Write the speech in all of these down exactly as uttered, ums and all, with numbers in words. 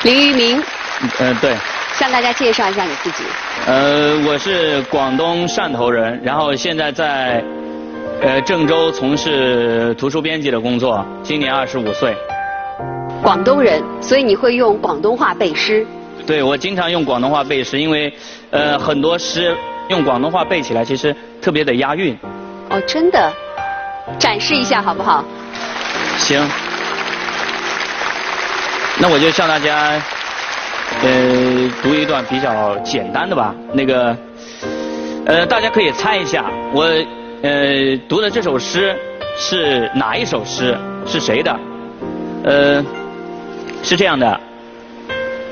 林于明，嗯，对。向大家介绍一下你自己。呃，我是广东汕头人，然后现在在呃郑州从事图书编辑的工作，今年二十五岁。广东人，所以你会用广东话背诗。对，我经常用广东话背诗，因为呃很多诗用广东话背起来其实特别的押韵。哦，真的，展示一下好不好？行，那我就向大家呃读一段比较简单的吧。那个呃，大家可以猜一下，我呃读的这首诗是哪一首诗，是谁的？呃，是这样的：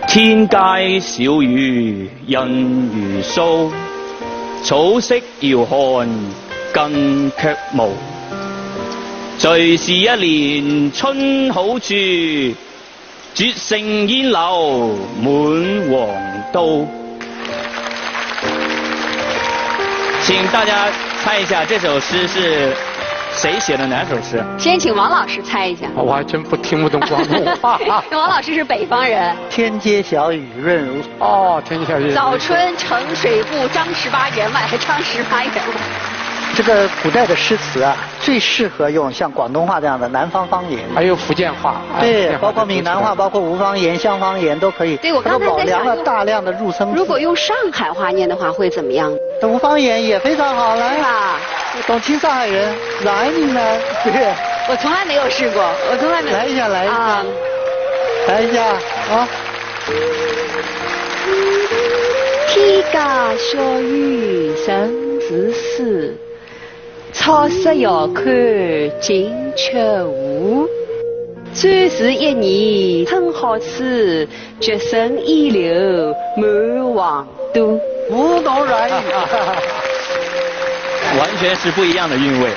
天街小雨人如诉，草色遥看更却无。最是一年春好处， 绝胜烟柳满皇都。请大家猜一下这首诗是谁写的，哪首诗？先请王老师猜一下。我还真不听不懂广东话。王老师是北方人。天街小雨润如诉。哦，天街小雨。早春呈水部张十八员外，张十八员外。这个古代的诗词啊，最适合用像广东话这样的南方方言。还有福建话。对，包括闽南话，包括吴方言、湘方言都可以。对，我刚才在想，了大量的入声。如果用上海话念的话，会怎么样？吴方言也非常好，来。是吧？懂听上海人，来你们，对。我从来没有试过，我从来没有。来一下，来一下，啊、来一下啊。天街小雨人如诉， 草色遥看更却无。最是一年春好处，绝胜烟柳满皇都。吴侬软语。完全是不一样的韵味。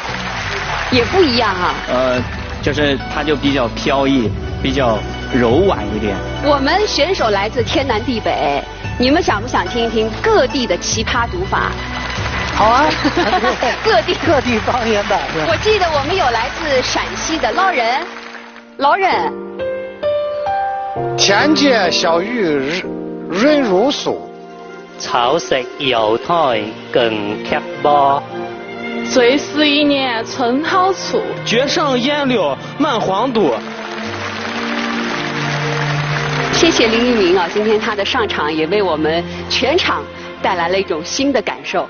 也不一样啊。呃，就是它就比较飘逸，比较柔婉一点。我们选手来自天南地北，你们想不想听一听各地的奇葩读法？好啊。各地各地方言版。我记得我们有来自陕西的老任，老任。天街小雨润如诉，草色遥看更却无。最是一年春好处，绝胜烟柳满皇都。谢谢林于明啊，今天他的上场也为我们全场带来了一种新的感受。